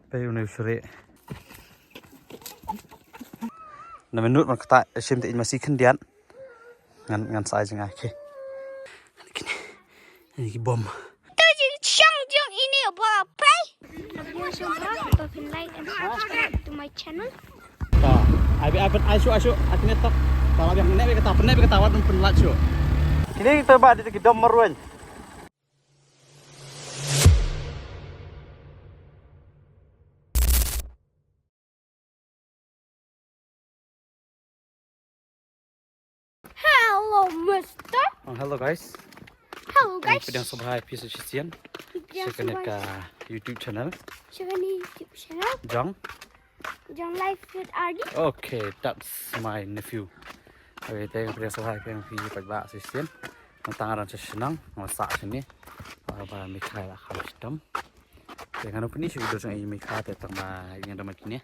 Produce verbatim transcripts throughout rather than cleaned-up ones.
Pei une u shrieh. Na minot man kata shim te in masi khyndiat. Ngan ngan sa ai jngai. Okay. Kine. Ini ki bom. To jingshong jong ine ba pei. Ba phin like and subscribe to my channel. To. Ai bi ai pyn ai shu ai shu. Ai kine tok. To la biang ne bi kata pyn ne bi kata wat pyn like shu. Kine kita ba di ki dom marwin. Hello, mister. Oh, hello guys. Hello guys. Pdiang sngewbha ïa phi sa shisien. Pdiang sngewbha. Sha kane ka YouTube channel. Sha kane YouTube channel. Jong. Jong Life with Ardi. Okay, that's my nephew. Okay, te pdiang sngewbha ïa phi paidbah sa shisien. Ngan tang aran sa shnong, ngan sa shane. Ba ba mi khai la khala shitom. Te ngan open issue video jong i mi khai te tang ba i ngan da ma kine.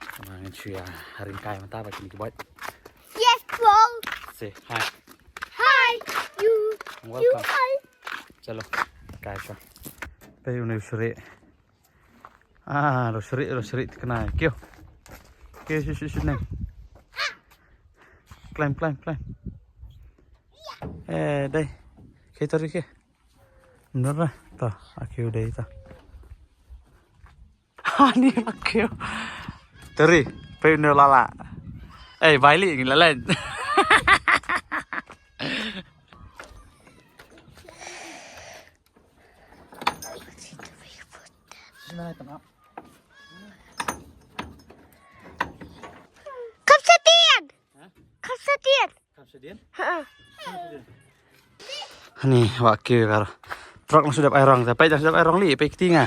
Tang ba ngan shu ïa ring kai mynta ba kine ki bot. Yes, bro. Say hi. Hi. You. You Welcome. Hi. Chalo. Kai sha. Pei une u shrieh. Ah, lo shrieh, lo shrieh te kane. Kio. Kio shu shu shu neng. Climb, climb, climb. Eh, dai. Kio tari kio. Bener lah. To, aki udah itu. Ani aki. Tari, pei une lala. Eh, baili ngi lalen. Kam satian. Kam satian. Ha. Ani wa ki kar. Trok na sudap airong, tapi dah sudap airong li, pai ktinga.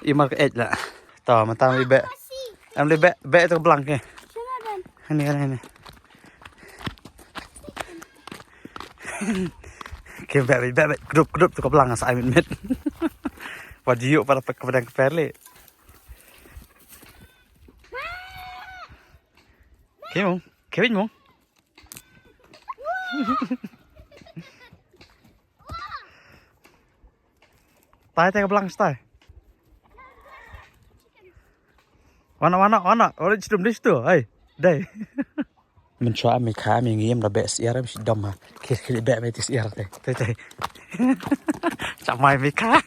Imar ke ej la. To, mata mi be. Am li be, be tu blang ke. Ani, ani, ani. Ke be, be, be, grup, grup tu ke blang sa mit mit. Wa jiu para pek ke pedang ke perli. Kemong, kemong. Tai tai ka blang stai. Wana wana wana, ora chidum dis tu. Hai, dai. Min chwa mi kha mi ngim da be siar mi sidom ha. Kir kir be mi tis siar tai. Tai tai. Chamai mi kha.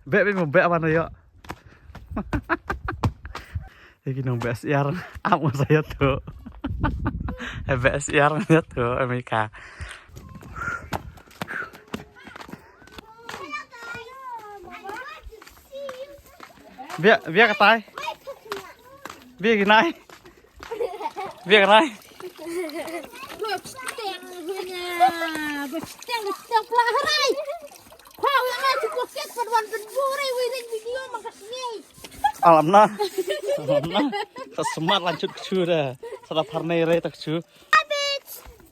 Beh beh mo beh apa no yo. Iki nong beh siar. Amo saya tu. Eh beh siar ya tu Amerika. Bia bia katai. Bia ginai. Bia rai. Alam na. Alam na. Sa smart lan chut kchu da. Sa da parnai re tak chu.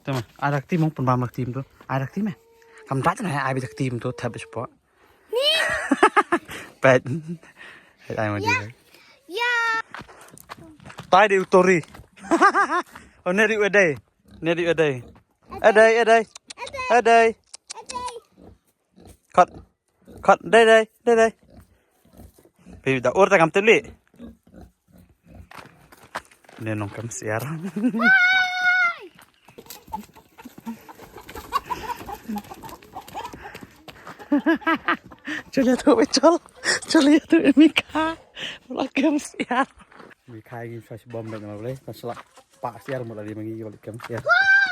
Tama, adak tim mong pun bam dak tim tu. Adak tim eh. Kam dat na ai bi dak tim tu thap spot. Pet. Pet ai ma di. Ya. Tai di utori. Oh, ne di edai. Ne di edai. Edai, edai. Edai. Kat. Kat, dai, dai, dai, dai. Pi da ur ta kam teli. Ne nong kam siar. Chol ya tu chol. Chol ya tu Mika. Mula kam siar. Mika ngi sa bom dak na le. Ta sla pa siar mula di mangi balik kam siar.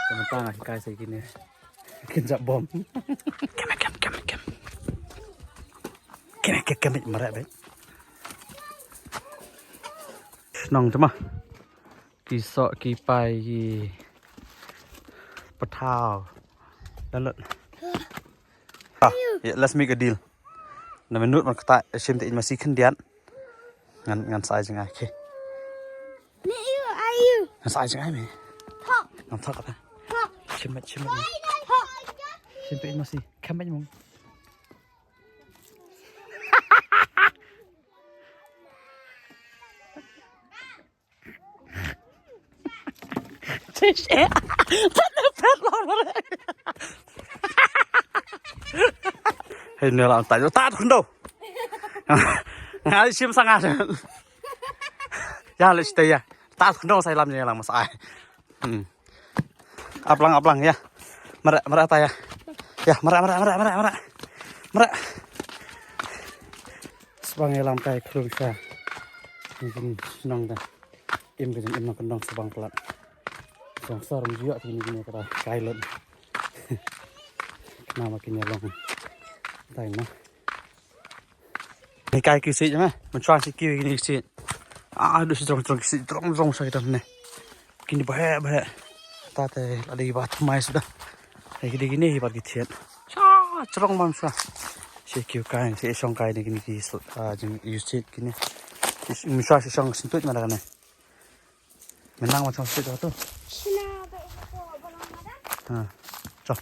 Kam ta ngi kai sa kini. Kin jap bom. Kem kem kem kem. Kem kem kem mara be. Nong tu ma. Ki sok ki pai ki pathaw. Lalut. Ah, yeah, let's make a deal. Na minot man kata shim te in masi khyndiat. Ngan ngan sa ai jngai. Okay. Ne yu ai yu. Ngan sa ai jngai me. Thok. Ngan thok kata. Thok. Shim met shim met. Thok. Shim te in masi. Kam met mong. Hei, ne la ta ta khndo. Nga sim sanga. Ya le ste ya. Ta khndo sai lam ne lang mas ai. Hmm. Aplang aplang ya. Mara mara ta ya. Ya mara mara mara mara mara. Mara. Sbang ya lam kai khrum sa. Mungkin senang dah. Im ka jingim na kyndong sa bang palat. Song sar mjia kini kini kata kai lut. Kena makin ya long. Tai ma. Ni kai ki si jama. Menchuan si ki kini si. Ah, aduh si trong trong si trong trong sa kita ne. Kini bahaya bahaya. Tate lada iba thamai sudah. Ai kini kini iba ki thiat. Cha trong mam sa. Si ki kai si song kai ni kini ki su. Ah, jing you sit kini. Menchuan si song sentut mana kane. Menang macam situ tu. Sina ba ko ba long ada. Ha. Chop.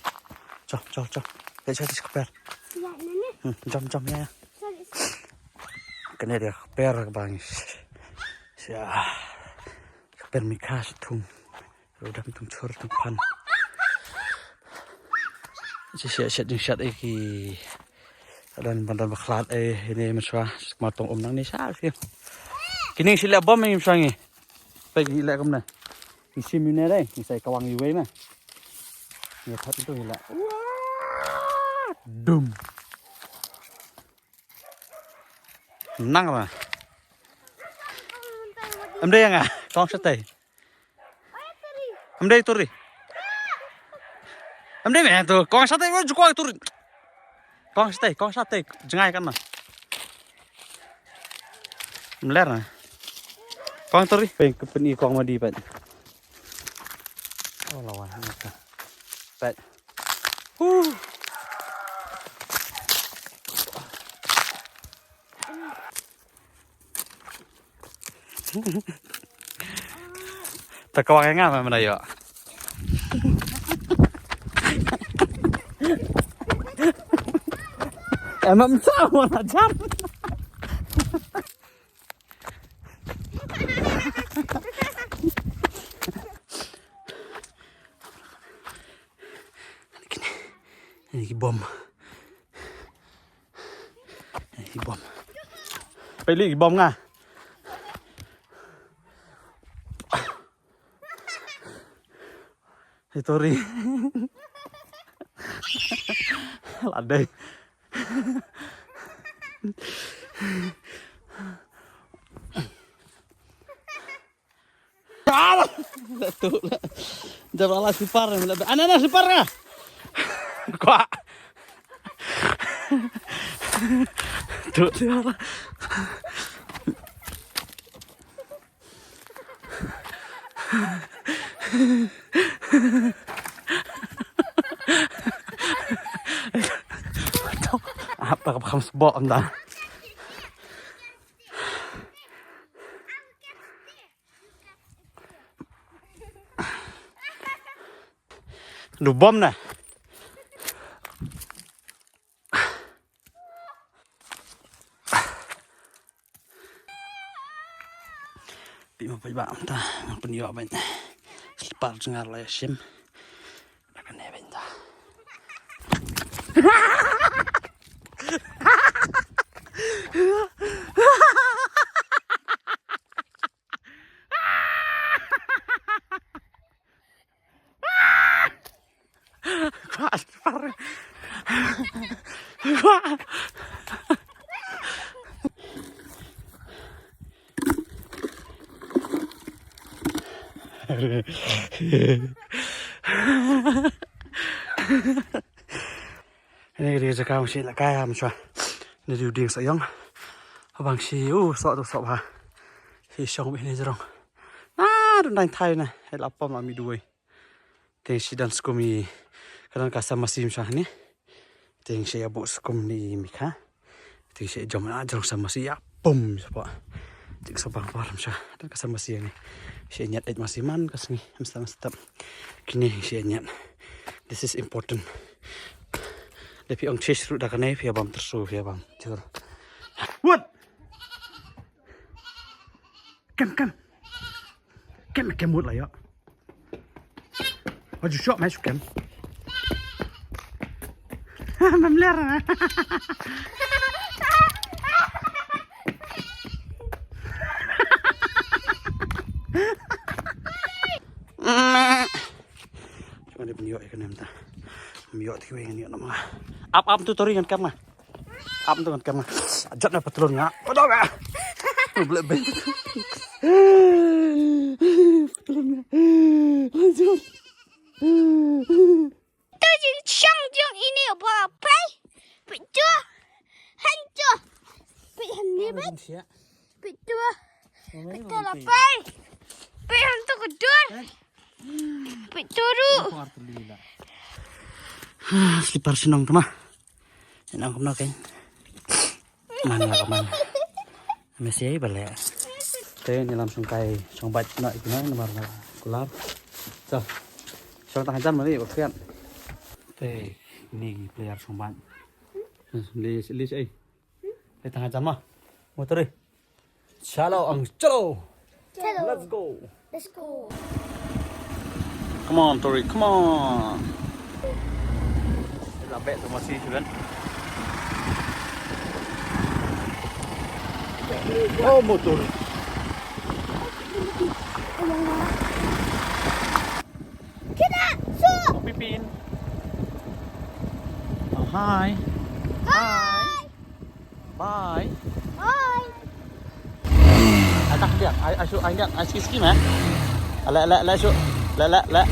Chop chop chop. Ya chop dis keper. Ya nene. Hmm, jump jump ya. Sorry. Kena dia keper bang. Ya. Keper mikas tung. Udah tung chur tung pan. Shisha shisha ding shat eh ki. Adan ban dan bakhlad eh ini mesra. Matong um nang ni sha ki. Kini sila bom ni mesra ni. Pagi lek kumne. Isi mine dai, isi kawang iwei ma. Ni that itu ila. Dum. Nang ma. Am dai nga, kong satai. Am dai turi. Am dai me tu, kong satai wa jukwa turi. Kong satai, kong satai, jngai kan ma. Mler na. Kong turi, peng kepeni kong madi pat. Oh lawan ni ka. Pat. Huh. Ta kawang nga ma mana yo. Emang sama ajar. Ini bom. Ini bom. Pili bom nga. Hitori. Ladai. Alah. Tu lah. Jab ala sipar ni. Ana ana sipar ka. Kuak. Tu tu lah. Apa ka kham sbok am da. Du bom na. Pi ma pai ba ta ngam pynïoh ban. Slipar jngar la ïa shim. Ba kane ban ta. Ini dia jaka mesti nak kaya macam ni dia ding sayang. Abang si uh sok tu sok ha. Si song bih ni jerong. Na dun dang thai na. Hei lapam ami duai. Teng shi dan skum i ka dan ka samasi msha ni. Teng shi abu skum ni mika. Teng shi jom na jong samasi ya pum sapa. Tik sabang par msha dan ka samasi ni. Shi nyat et masi man ka sngi msta msta. Kini shi nyat. This is important. Le phi ong chase ru da kane phi abam tersu phi abam. What? Kem kem. Kem kem mut la yo. Ba ju shoh mai shukem. Mem ler na. Cuma dia pun yok ikan nem ta. Yok tiwing yok nama. Ap ap tu tori kan kama. Ap tu kan kama. Ajat na patlon nga. Pada ba. Boleh ben. Patlon nga. Lanjut. Tu jing shang jong ini ba pai. Pitu. Hantu. Pitu ni ba. Pitu. Pitu la pai. Pitu hantu kedur. Pitu ru. Slipar senang tu mah. Senang kemna kan. Mana kaman. Mesti ai balik. Te ni lam sungkai sungbat nak ikna namar na kular. So. Sung tang jam mari bakriat. Te ni player sungbat. Li li ai. Te tang jam mah. Motor ai. Chalo ang chalo. Chalo. Let's go. Let's go. Come on, Tori, come on. La bet tu masih kan. Oh, motor. Kena su. Oh, Pipin. Oh, hi. Hi. Bye. Bye. Atak dia, ai asu ai dia, ai ski ski mah. Le le le su, le le le.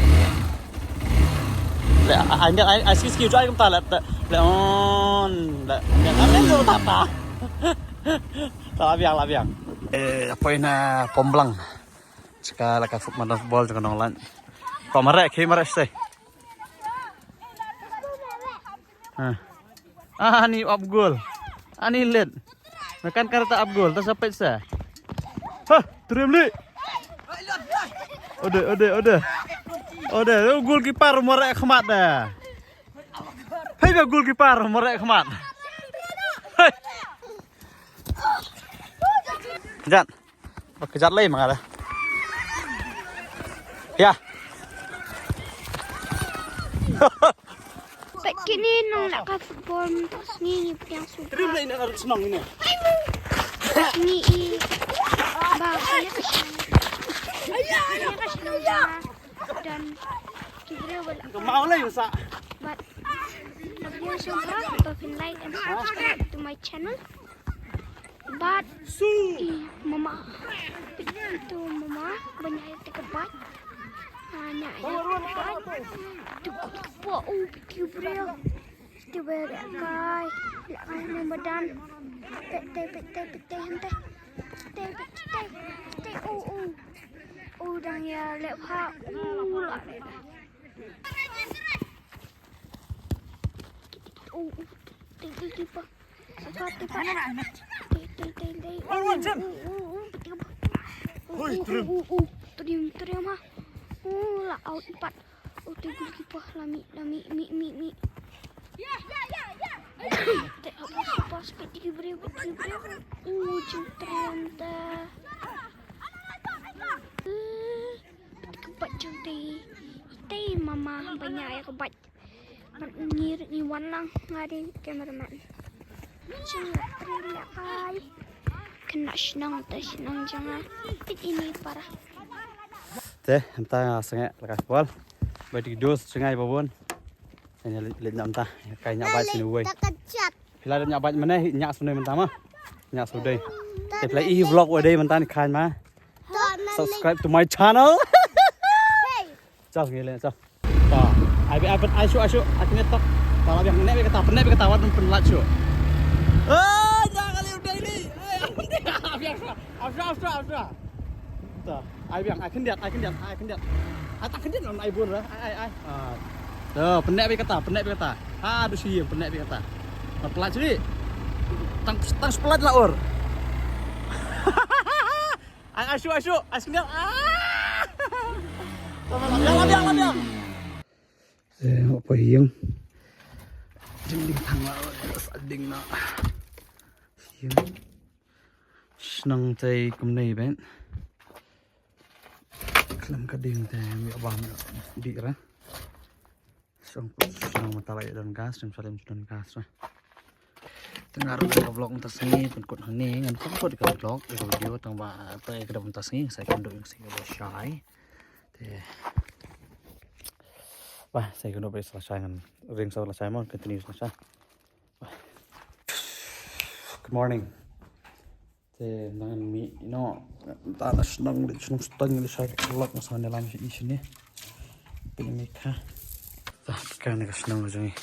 Le ai dia, ai ski ski jai kumta le le on le. Le le su tata. Tala biang la biang. Eh, apa ina pomblang. Sekarang ka football football dengan orang lain. Kau marah, kau marah sih. Ha. Ah, ani ap gol. Ani let. Makan karata ap gol, ta sapet sa. Ha, trim li. Ode, ode, ode. Ode, goalkeeper marek khmat da. Hei, goalkeeper marek khmat. Hei. Jat. Ba kjat lei ma nga da. Ya. Peit kine nong la ka football mynta sngi ngi pdiang suba. Trim lei na ka snong ine. Ngi i ba kane ka shnong. Kane ka shnong jong nga. Dan ki briew ba la. Ka mau lei sa. Bad pdiang suba ba phin like and subscribe to my channel. Bad i mama. Peit tu mama ba nia ïa te ka bike. Ha, nia ïa te ka bike. Tu ka pa u peit ki briew. Ki briew lehkai. Lehkai na madan. Peit te, peit te, peit te, hynte. Peit te, peit te, peit te. U, u. U dang ïa leh bha. U la leh. U, u. Te, te, te, pa. Pat, pat. Te, te, te, te. Wan, wan, Jem. U, u, u, u, pat, pat. U, u, u, u, u. Trim, trim, ha. U, la out pat. U, te goalkeeper la mih, la mih, mih, mih, mih. Te, pas, pas, pat, te briew, pat, te briew. U, jingtrim te. U, pat, jingtrim. Te mama ba nia ïa ka bike. Ngi ruh ngi wan lang, nga dei cameraman. Jingtrim lehkai. Kane shnong te shnong jong nga. Peit ine para. Te mynta nga sngewbha la ka football. Ba dik dos jong nga ba bun. Ïa leit, leit mynta. Ka ïa bike sini wei. Phi la dep ïa bike mynne, ïa sini mynta ma. Ïa sini. Te phi la i vlog wa dei mynta ni khan ma. Subscribe to my channel. Chal ngi le chal. Ta. Ai bi ai pyn ai shu ai shu ai kine tok. Ta la biang ne bi kata pyn ne bi kata wat pyn lat shu. Eh, jangan liu daily. Afsha afsha afsha. Ta. Ai biang ai khyndiat ai khyndiat ai khyndiat. Ai ta khyndiat ai bun ra. Ai ai ai. Ah. Ta pyn ne bi kata pyn ne bi kata. Ha du shi pyn ne bi kata. Pyn lat sini. Tang tang pyn lat la or. Ai ai shu ai shu ai shu. Ah. Labiang labiang labiang. Eh, apa yang? Ding ding tang la sa ding na. Yang. Shnong te kumne ben. Klam ka ding te mi abam di ra. Shnong, shnong mynta la ïoh don gas, shnong Salim don gas. Te nga ruh ka vlog mynta sngi pynkut hangne, ngan pynkut ka vlog, ka video tang ba te ka dei mynta sngi sa ïakynduh ïa nga sa ïakynduh shai. Te ba sa ïakynduh ba sa shai ngan ring sa la shai mo, continue sa shai. Good morning. Te ngan mih noh. Ta la shnong, la shnong Suteng, la shai ka vlog, nga sa ngan ïalam sha i shane. Pynmih ka. Ta kane ka shnong jong ngi.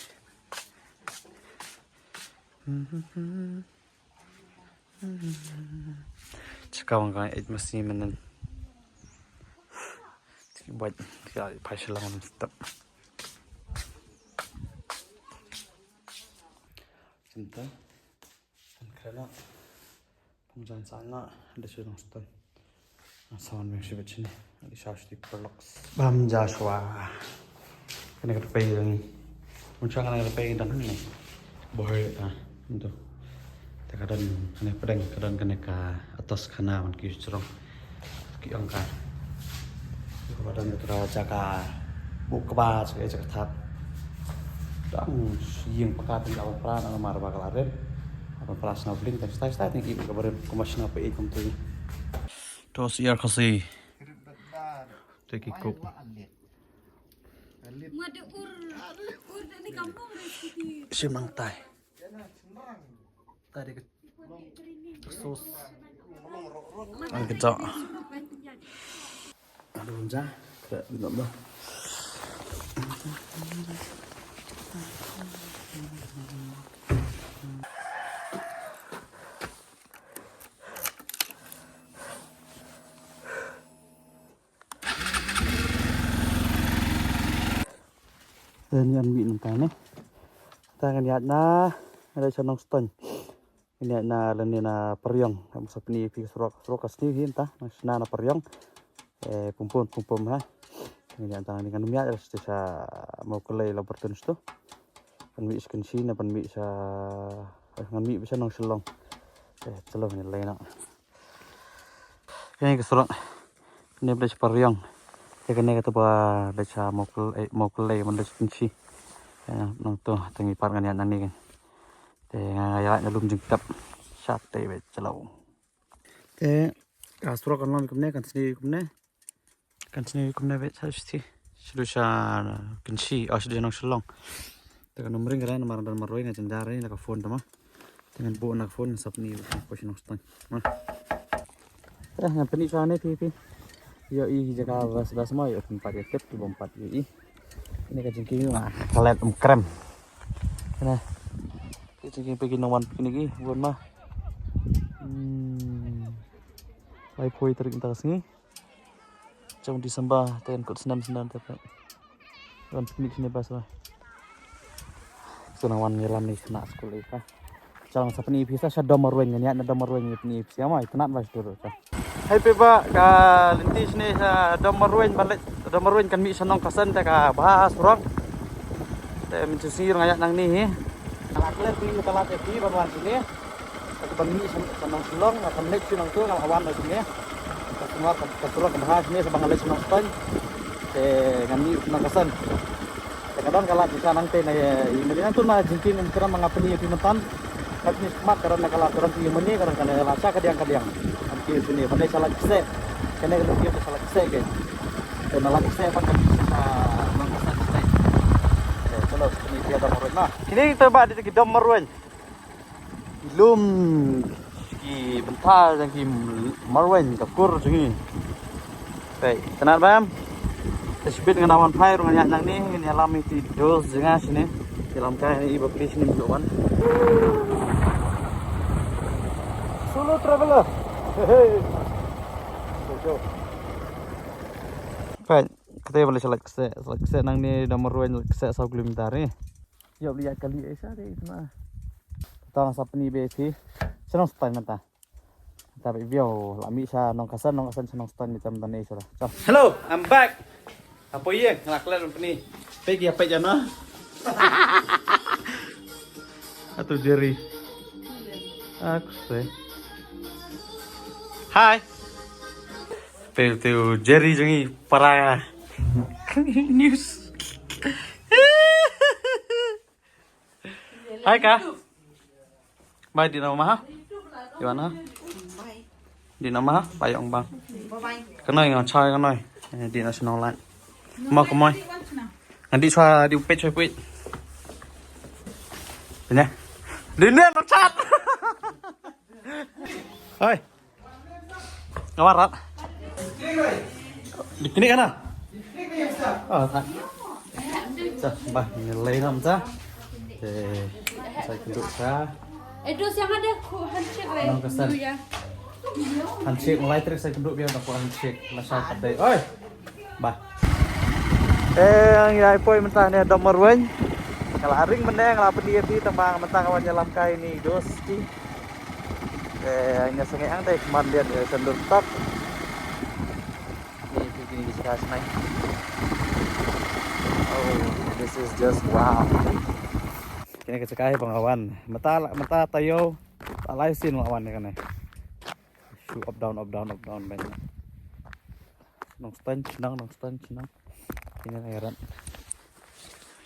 Chikaw nga eit masi menen. Ti bait ka phai shlang step. Senta. Kan kena. Pung jan sa nga da shu nong step. Sawan meng shi bachin. Di shaw shi paralok. Bam Joshua. Kane ka tpei jong ngi. Mun shwa kane ka tpei dang hangne. Bohoi ta. Ntu. Te ka don kane pdeng, ka don kane ka atos khana man ki shrong. Ki ong ka. Ka don ka jaka buh kba jaka, jaka thap. Dang ïing paka tang ka ban pra na mar ba ka la ren. Ban pra sna bling tang stai stai tang ki ka barim kumba sna pe kum tu. To si ar khasi. Te ki kuk. Shim nang tai. Tai dei ka sos. Ang kejap. Aduh, ja. Kena minum dah. Te ngan mih nangta ne. Te ngan ïaid na, ngan ïaid sha Nongstoiñ. Ngan ïaid na lane na Pariong. Ngam sa pyni ïa phi ka surok, surok ka sniew hi nangta, ngan shna na Pariong. Eh, pum pum, pum pum ha. Ngan ïaid nangta, ngan ym ïaid sha Mawkyllei la Burton sha tu. Ngan mih sha Kynshi ne ngan mih sha, eh, ngan mih ba sha Nongshillong. Eh, chalo ngan leit noh. Kane ka surok. Kane ba leit sha Pariong. Te kane kata ba leit sha Mawkyl-, eh, Mawkyllei ban leit sha Kynshi. Eh, nangto te ngi pat ngan ïaid nangne kan. Te nga ïaid na lum jingtep. Shatei ba chalo. Te ka surok kan long kumne, kan sniew kumne. Kan sniew kumne ba sha sha. Sha sha Kynshi, oh sha Nongshillong. Te kan ym ring re namar don marwei nga jynjar re na ka phone te ma. Te ngan buh na ka phone, ngan sa pyni ïa phi sha Nongstoiñ. Te ngan pyni sha ne phi phi. Ïohi hi jaka bas bas ma, ïohi phi, ym pat ïa tip, ki bym pat ïohi. Kane ka jingkieng ma ka klet ym krem. Kane. Ka jingkieng phi ki nongwan picnic ki bun ma. Hmm. Laiphew tarik mynta ka sngi. Jong December, te kan kut snem snem te phi. Wan picnic shane bas ba. Sa nang wan ïalam ïa ki khynnah skul ïa ka. Sa nang sa pyni ïa phi sa sha Dom Marwein, ngan ïaid na Dom Marwein ïa pyni ïa phi sa ma, itynnad ba sha tu ruh sa. Hai phi ba ka lynti shane sha Dom Marwein, ba leit Dom Marwein kan mih sha Nongkasen te ka bha surok. Te mynta sngi ruh nga ïaid nangne hi. Nga la klet ïa ka lad ïa phi ban wan shane. Ka ban mih sha, sha Nongshillong, nga kan leit sha nangto, nga la wan na shane. Ka surok, ka surok ka bha shane, sa ba nga leit sha Nongstoiñ. Te ngan mih Nongkasen. Te ka don ka lad shisha nangtei na, eh, i mane nangto na jingkieng ym krem nga pyni ïa phi mynta. Ka jingkieng smat ka don na ka lad, ka don ki mane, ka don ka lad sha kadiang kadiang. Kan ki shane, mane sha Laitksyeh. Kane ka don ki sha Laitksyeh ke. Te na Laitksyeh pat kan sha Nongkasen sha. Te chalo, pyni ïa phi Dom Marwein na. Kine kita ba dei ki Dom Marwein. Ki lum, ki bynta jong ki marweiñ ka kur jong ngi. Peit, itynnad bha em. Te shibit ngan wan phai ruh ngan ïaid nangne, ngan ïalam ïa ki dos jong nga shane. Ïalam kai ïa i bapli shane ym ju wan. Solo traveler. Hey, hey. Peit, kata ba leit sha Laitksyeh, Laitksyeh nangne da marweiñ Laitksyeh saw kilometer eh. Ïoh leit ïaid kali eh sha dei itna. Ta sa pyni ba phi. Sha Nongstoiñ mynta. Ta ba ïoh la mih sha Nongkasen, Nongkasen sha Nongstoiñ mynta dei sha. Hello, I'm back. Apo ye, nga la klet ban pyni. Peit ïa peit ïa no. Atu Jerry. Aku se. Hi. Peit tu Jerry jong ngi para. News. Hai ka. Bai di nama ha. Di mana? Di nama ha. Bai ong bang. Ka noi ngan chai ka noi. Di na shnong lai. Ma ka moi. Ngan di chwa di pet chwa pet. Di ne. Di ne no chat. Hai. Nga warat. Di kini kana? Oh, tak. Sa, bah, nilai nam sa. Eh, sa kunduk sa. Eh, dos yang ada ku handshake lai. Nang kesan. Handshake mulai trik sa kunduk biar aku handshake. Masa kata. Oi. Bah. Eh, ang ïa poi mynta ne dom marweng. Kala ring mynne kala pynïa ti tang ba mynta ka wan ïalam kai ni dos ti. Eh, nga sngewthuh ang te kman dia, eh, sendur tok. Ni tu kini di sebelah sana. Oh, this is just wow. Kini ka sekai pang wan. Mynta mynta tayo. Alai sin wan kane. Shu up down up down up down ben. Nongstoiñ chnong, nongstoiñ chnong. Kine na yaran.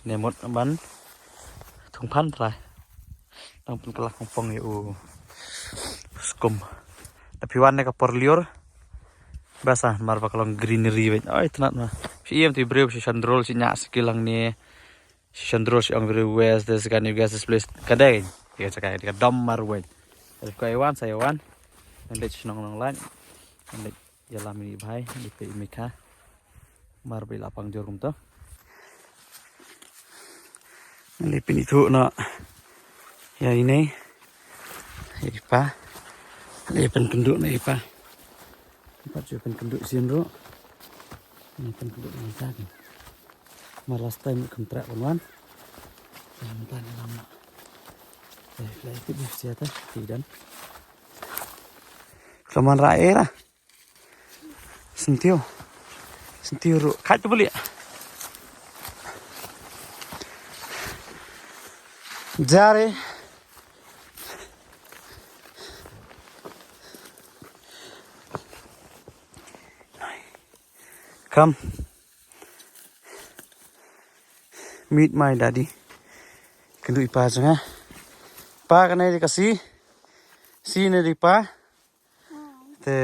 Ne mut ban thung phan trai. Nang pynkylla kongpong ïa u skum. Te phi wan ne ka por lyiur. Basa mar ba ka long greenery beit. Oi tnat ma. Shi ïem te briew shi shandrol shi ñiah shi kilang ne. Shi shandrol shi ong briew west this can you guess this place. Ka dei. Ïa ka ka dom marweng. Te ko ïa wan sa ïa wan. Nang dei shi nong nong lain. Nang dei. Ïalam ïa i bhai, ïa i pei i mei ka. Mar ba i la pang jur kumto. Ngan leit pynithuh noh. Ïa ine. Ïa i pa. Ngan leit pynkynduh noh ïa i pa. I pa ju pynkynduh sien ruh. Ngan pynkynduh noh ïa i pa. Mar last time kham treh ban wan. Ïa mynta ngan lam noh. Ïa i pa ïa i pa ïa i pa. Khlaman ra era. Sentiw. Sentiw ruh. Khat tu beli. Jare. Come. Meet my daddy. Kynduh i pa jong nga. Pa kane dei ka si. Si ne dei pa. Te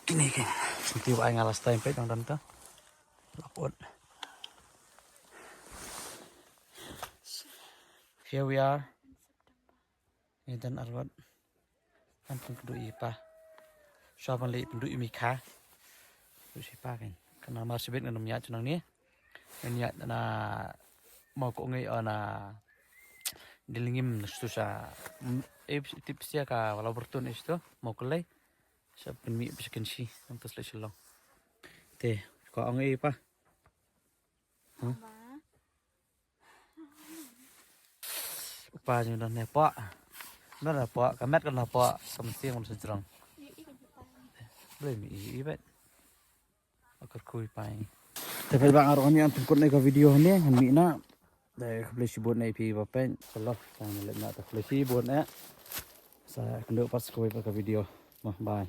kine kine. Sentiw ai nga last time peit nang dang ta. Lapot. Here we are. Ni dan arwat. Kan pun kynduh i pa. Sha ban leit pynduh i mei ka. Kynduh i pa kan. Kan mar sibit ngan ym ïaid sha nang ni. Ngan ïaid na Mawkngi na Dilngim na stu sa. E tip sia ka wala bertun istu Mawklei. Sa pynmih pisa kynshi nang tas lei shalong. Te ko ong e pa. Huh? Upa jong don ne pa. Don ne pa ka met ka na pa ka mesti ngam sejrong. Blei mi i i bet. Akar kui pai. Te peit ba nga ruh ngan ïa pynkut ne ka video ne ngan mih na. Te khublei shibun ne phi ba peit. Ka lok tang leit na te khublei shibun ne. Sa kynduh pat sa kawei pat ka video. Mah bye.